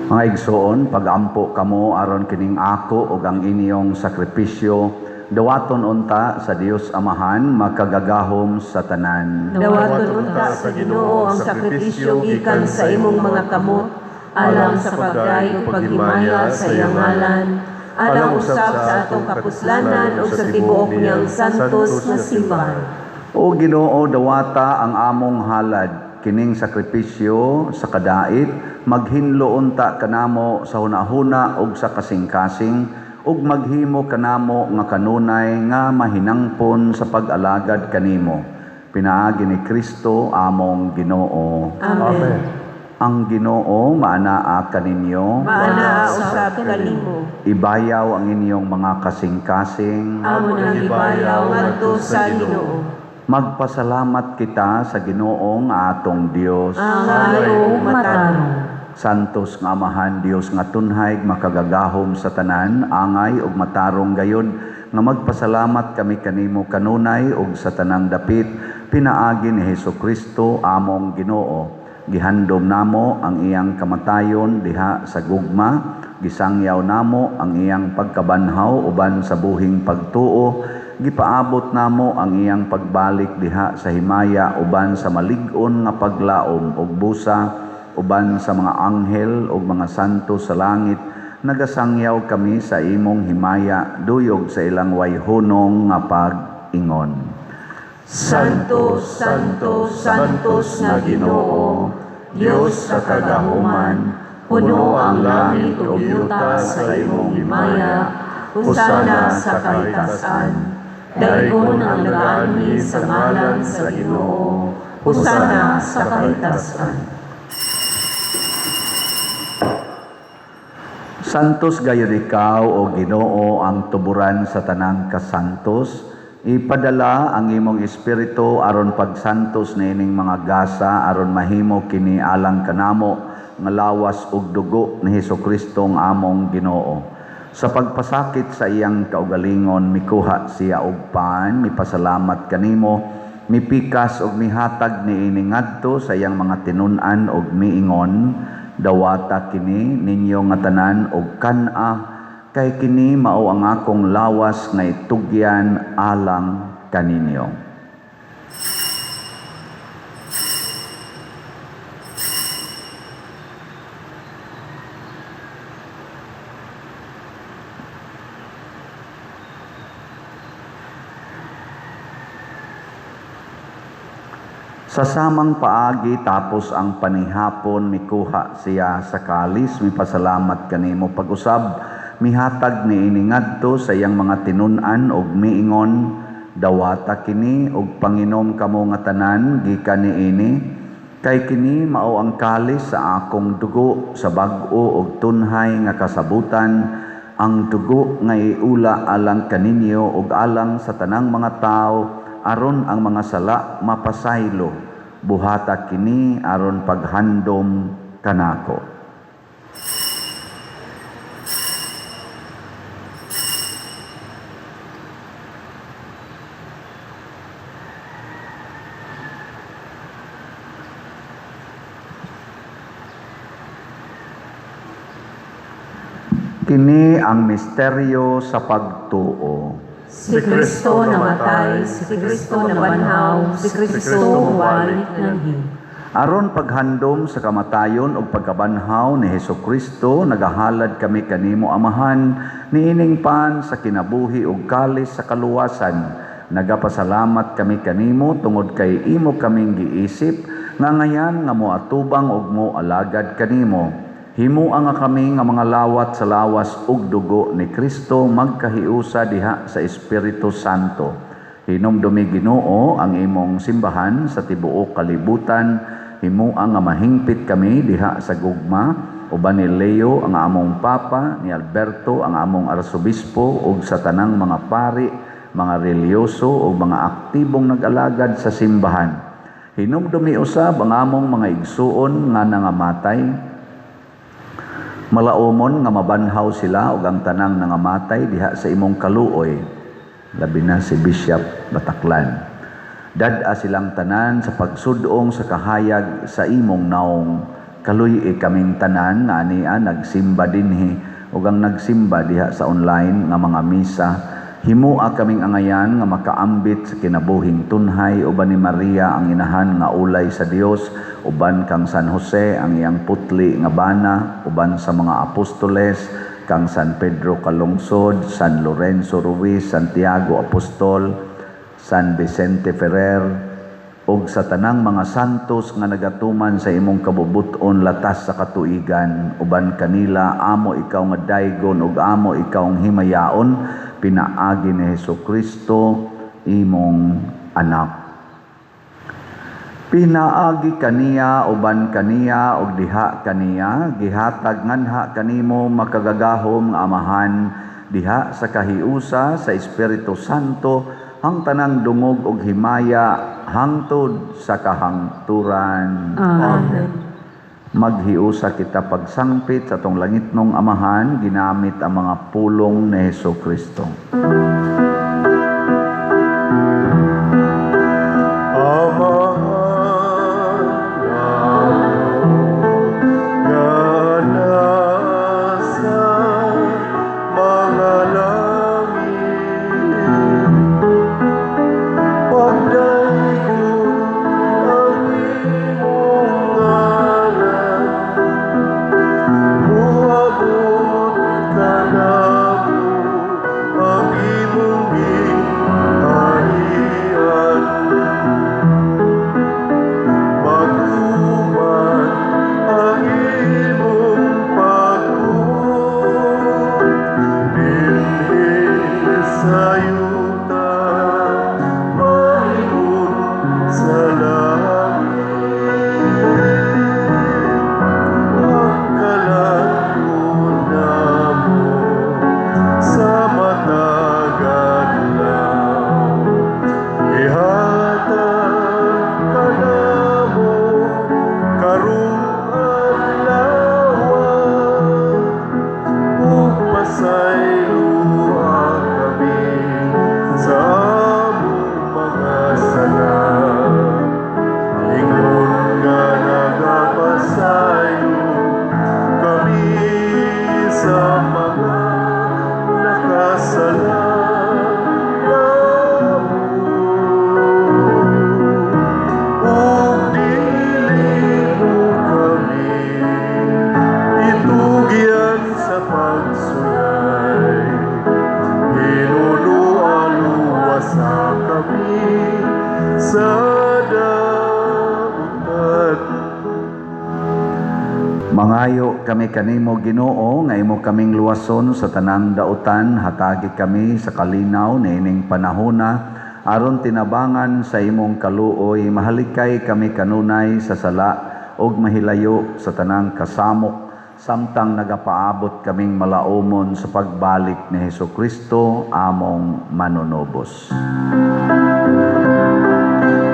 Mga igsoon, pagampo kamo aron kining ako ug ang inyong sakripisyo dawaton unta sa Dios Amahan makagagahom sa tanan. Dawaton unta sa Ginoo ang sakripisyo gikan sa imong mga kamot alang sa pagdayeg ug paghimaya sa iyang ngalan, alang usab sa atong kapuslanan ug sa tibuok niyang santos nga simbahan. O Ginoo, dawata ang among halad kining sakripisyo sa kadait, maghinlo unta kanamo sa hunahuna ug sa kasing-kasing ug maghimo kanamo nga kanunay nga mahinangpon sa pag-alagad kanimo pinaagi ni Kristo among Ginoo. Amen. Ang Ginoo maanaa kaninyo. Maanaa usab kanimo. Ibayaw ang inyong mga kasing-kasing. Amo nang ibayaw ngadto sa Ginoo. Magpasalamat kita sa Ginoong atong Dios. Angay ug matarong. Santos nga Amahan, Dios nga tunhay, makagagahom sa tanan, angay ug matarong gayod nga magpasalamat kami kanimo kanunay ug sa tanang dapit pinaagi ni Hesus Kristo among Ginoo. Gihandom namo ang iyang kamatayon diha sa gugma, gisangyaw namo ang iyang pagkabanhaw uban sa buhing pagtuo, gipaabot namo ang iyang pagbalik diha sa himaya uban sa malig-on nga paglaom ug busa uban sa mga anghel ug mga santo sa langit. Nagasangyaw kami sa imong himaya duyog sa ilang wayhunong nga pag-ingon. Santo, Santo, Santos nga Ginoo, Dios sa kagahuman, puno ang langit ug yuta sa imong himaya. Hosana sa kahitasan. Daygon ang nagaanhi sa ngalan sa Ginoo. Hosana sa kahitasan. Santos gayud ikaw, o Ginoo, ang tuburan sa tanang kasantos. Ipadala ang imong espiritu aron pagsantos niining mga gasa aron mahimo kini alang kanamo nga lawas ug dugo ni Hesukristo ang among Ginoo. Sa pagpasakit sa iyang kaugalingon, mikuha siya og pan, mipasalamat kanimo, mipikas og mihatag niini ngadto sa iyang mga tinun-an og miingon, "Dawata kini ninyo nga tanan og kan-a, kay kini mao ang akong lawas nga itugyan alang kaninyo." Sa samang paagi, tapos ang panihapon, mikuha siya sa kalis, mipasalamat kanimo pag-usab, mihatag niini ngadto sa iyang mga tinun-an og miingon, "Dawata kini og panginom kamo nga tanan gikan niini, kay kini mao ang kalis sa akong dugo sa bag-o og tunhay nga kasabutan, ang dugo nga iula alang kaninyo ug alang sa tanang mga tawo aron ang mga sala mapasaylo. Buhata kini aron paghandom kanako." Kini ang misteryo sa pagtuo. Si Kristo namatay, si Kristo nabanhaw, si Kristo mubalik nganhi. Aron paghandom sa kamatayon ug pagkabanhaw ni Hesukristo, nagahalad kami kanimo, Amahan, niining pan sa kinabuhi ug kalis sa kaluwasan. Nagapasalamat kami kanimo tungod kay imo kaming giisip nga ngayan nga moatubang ug moalagad kanimo. Himua nga kami nga mga lawat sa lawas ug dugo ni Kristo magkahiusa diha sa Espiritu Santo. Hinumdumi, Ginoo, ang imong simbahan sa tibuok kalibutan. Himua nga mahingpit kami diha sa gugma uban ni Leo ang among Papa, ni Alberto ang among Arsobispo, ug sa tanang mga pari, mga relihiyoso ug mga aktibong nag-alagad sa simbahan. Hinumdumi usab ang among mga igsuon nga nangamatay. Malaumon nga mabanhaw sila ug ang tanang nangamatay diha sa imong kaluoy, labi na si Bishop Bataklan. Dad-a silang tanan sa pagsudong sa kahayag sa imong naong. Kaluy-i kaming tanan nga ania nagsimba dinhi ug ang nagsimba diha sa online nga mga misa. Himua kaming angayan nga makaambit sa kinabuhing tunhay uban ni Maria ang inahan nga ulay sa Dios, uban kang San Jose ang iyang putli nga bana, uban sa mga apostoles, kang San Pedro Calungsod, San Lorenzo Ruiz, Santiago Apostol, San Vicente Ferrer, ug sa tanang mga santos nga nagatuman sa imong kabubut-on latas sa katuigan. Uban kanila amo ikaw nga daygon ug amo ikaw ang himayaon, pinaagi ni Hesukristo imong anak. Pinaagi kaniya, uban kaniya, ug diha kaniya, gihatag nganha kanimo makagagahom nga Amahan diha sa kahiusa sa Espiritu Santo ang tanang dungog ug himaya hangtod sa kahangturan. Amen. Maghiusa kita pagsangpit sa atong langitnong Amahan ginamit ang mga pulong ni Hesukristo. Amahan namo nga nasa mga langit, pagdaygon ang imong ngalan, moabot kami kanimo, Ginoo, nga imo kaming luwason sa tanang dautan. Hatagi kami sa kalinaw niining panahona aron tinabangan sa imong kaluoy, mahalikay kami kanunay sa sala ug mahilayo sa tanang kasamok samtang nagapaabot kaming malaumon sa pagbalik ni Hesus Kristo among manunubos.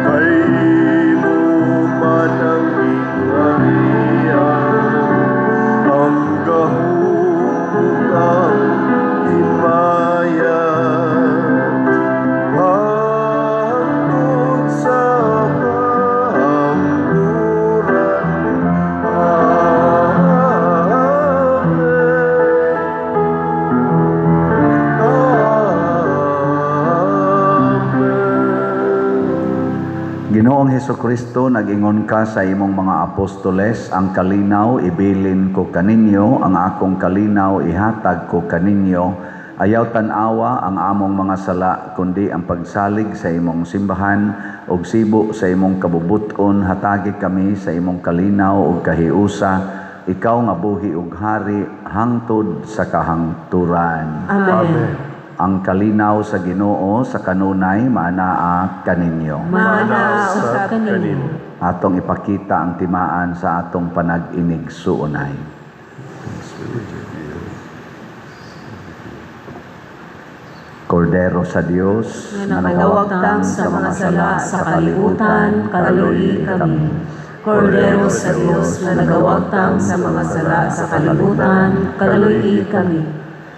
Kay imo man ang gingharian, ang gahom ug ang himaya, hangtod sa kahangturan. Amen. Amen. Ginoong Hesus Kristo, nag-ingon ka sa imong mga apostoles, "Ang kalinaw ibilin ko kaninyo, ang akong kalinaw ihatag ko kaninyo." Ayaw tan-awa ang among mga sala, kundi ang pagsalig sa imong simbahan ug sibo sa imong kabubuton, hatagi kami sa imong kalinaw ug kahiusa, ikaw nga buhi ug hari hangtod sa kahangturan. Amen. Ang kalinaw sa Ginoo sa kanunay maanaa kaninyo. Maanaa usab kanimo. Atong ipakita ang timaan sa atong panag-inigsuonay. Kordero sa Dios nga nagawagtang sa mga sala sa kalibutan, kaluoyi kami. Kordero sa Dios nga nagawagtang sa mga sala sa kalibutan, kaluoyi kami.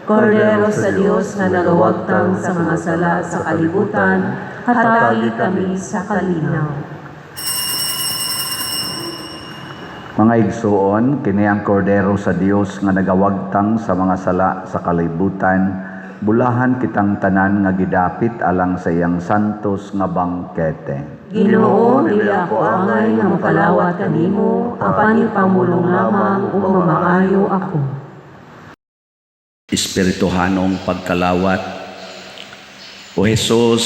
Kordero sa Dios nga nagawagtang sa mga sala sa kalibutan, hatagi kami sa kalinaw. Mga igsuon, kini ang Kordero sa Dios nga nagawagtang sa mga sala sa kalibutan. Bulahan kitang tanan nga gidapit alang sa iyang santos nga bangkete. Ginoo, dili ako angay nga mokalawat kanimo, apan ipamulong lamang ug mamaayo ako. Espirituhanong pagkalawat. O Jesus,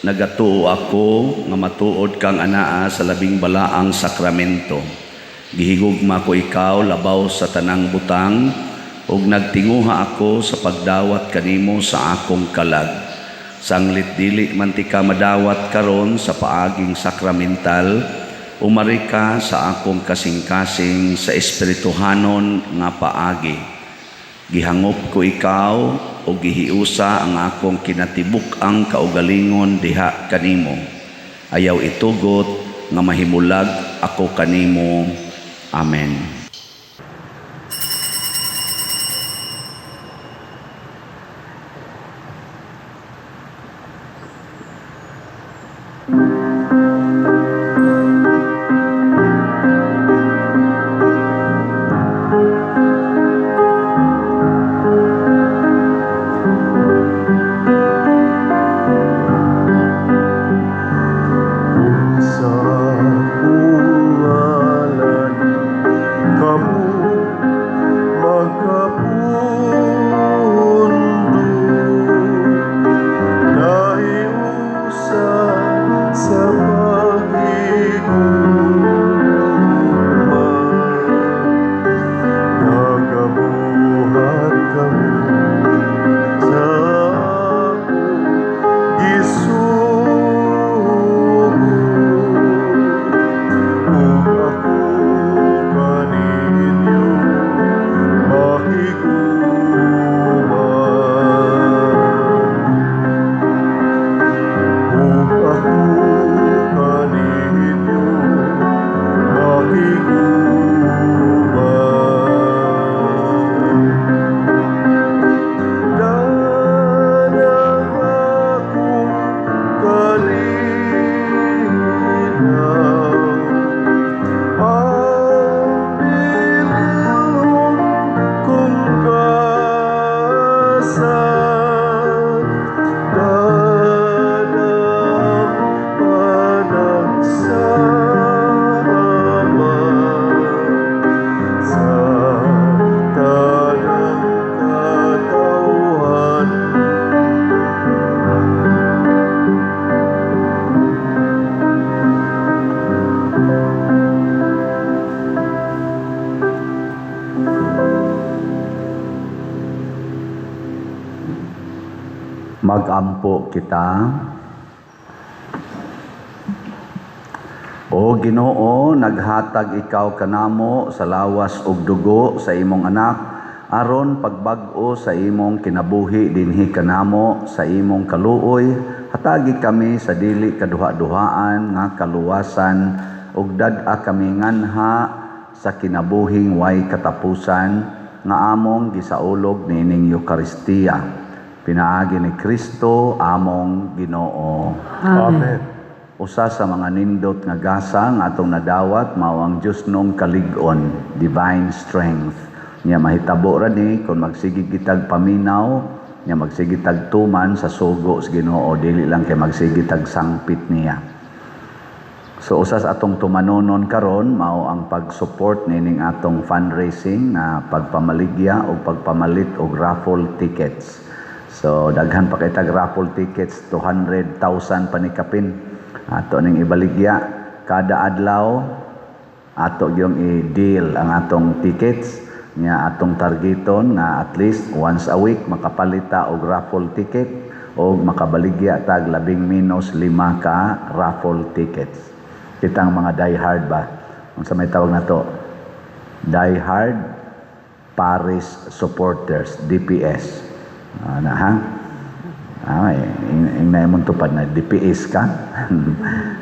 nagatuo ako nga matuod kang anaa sa labing balaang sakramento. Gihigugma ko ikaw labaw sa tanang butang ug nagtinguha ako sa pagdawat kanimo sa akong kalag. Sanglit dili man tika madawat karon sa paaging sakramental, umari ka sa akong kasing-kasing sa espirituhanon nga paagi. Gihangop ko ikaw o gihiusa ang akong kinatibuk-ang kaugalingon diha kanimo. Ayaw itugot nga mahimulag ako kanimo. Amen. Sa akong ngalan Magampo kita. O Ginoo, naghatag ikaw kanamo sa lawas ug dugo sa imong anak aron pagbag-o sa imong kinabuhi dinhi kanamo. Sa imong kaluoy, hatagi kami sa dili kaduha-duhaan nga kaluwasan ug dad-a kami nganha sa kinabuhing way katapusan nga among gisaulog niining Eukaristiya pinaagi ni Kristo among Ginoo. Amen. Usa sa mga nindot nga gasa nga atong nadawat mao ang Diosnong kalig-on, divine strength. Nya mahitabo ra ni kung magsige kitag paminaw, nya magsige tag tuman sa sugo sa Ginoo, dili lang kay magsige tag sangpit niya. So usa sa atong tumanonon karon mao ang pag-support nining atong fundraising na pagpamaligya o pagpamalit og raffle tickets. So daghan pa kay tag raffle tickets, 200,000 pa ni kapin. Ato ning ibaligya kada adlaw, ato gyung i-deal ang atong tickets, nya atong targeton nga at least once a week makapalita og raffle ticket o makabaligya tag labing minus 5 ka raffle tickets. Kitang mga die-hard ba? Unsa may tawag na to? Die-hard Parish Supporters, DPS. Na ha? Ay, ing na imong tupad na DPS ka.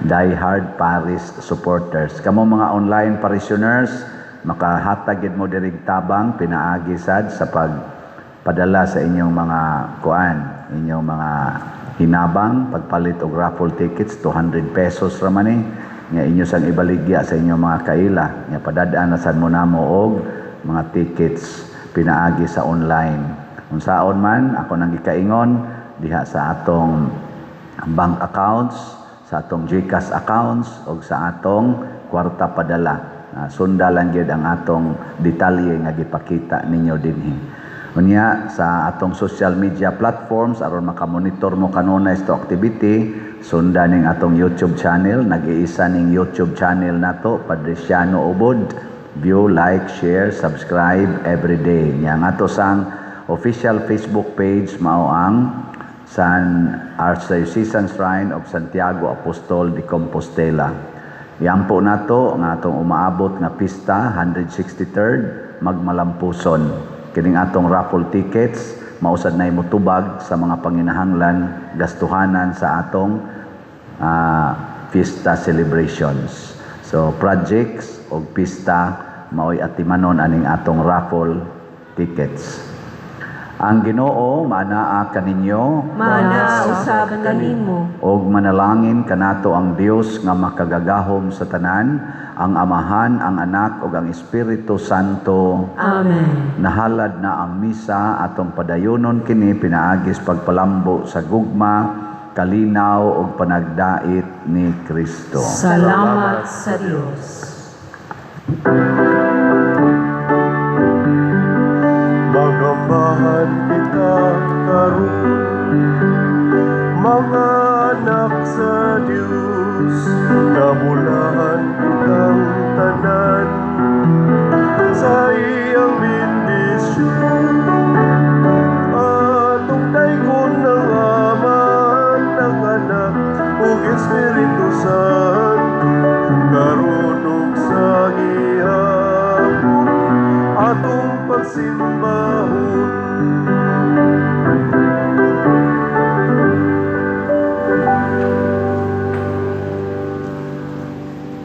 Die Hard Parish Supporters. Kamo mga online parishioners, makahatag gid mo diri tabang pinaagi sad sa pagpadala sa inyong mga kuan, inyong mga hinabang pagpalit og raffle tickets, 200 pesos ra man ni nga inyo sang ibaligya sa inyong mga kaila, nga padad-an na sad mo namo og mga tickets pinaagi sa online. Unsaon man ako nang gikaingon diha sa atong bank accounts, sa atong GCash accounts og sa atong kwarta padala. Sunda lang gyud ang atong detalye nga gipakita ninyo dinhi. Unya sa atong social media platforms aron makamonitor mo kanunay sa activity, sunda ning atong YouTube channel, nag-iisa ning YouTube channel nato, Padre Siano Ubod. View, like, share, subscribe every day. Nya ang ato sang official Facebook page mao ang San Archdiocesan Shrine of Santiago Apostol de Compostela. Iampo nato nga atong umaabot nga pista 163rd magmalampuson. Kining atong raffle tickets mausad na motubag sa mga panginahanglan gastuhanan sa atong fiesta celebrations. So projects og pista maoy atimanon aning atong raffle tickets. Ang Ginoo maanaa kaninyo. Maanaa usab kanimo. Og manalangin kanato ang Dios nga makagagahom sa tanan, ang Amahan, ang Anak ug ang Espiritu Santo. Amen. Nahalad na ang misa, atong padayonon kini pinaagis pagpalambo sa gugma, kalinaw ug panagdait ni Kristo. Salamat sa Dios. Magambahan kita karon, mga anak sa Dios, nabulahan kitang tanan sa iyang bendisyon. Atong daygon ng Ama, ng Anak ug Espiritu Santo, karon ug sa gihapon atong pagsimbahon.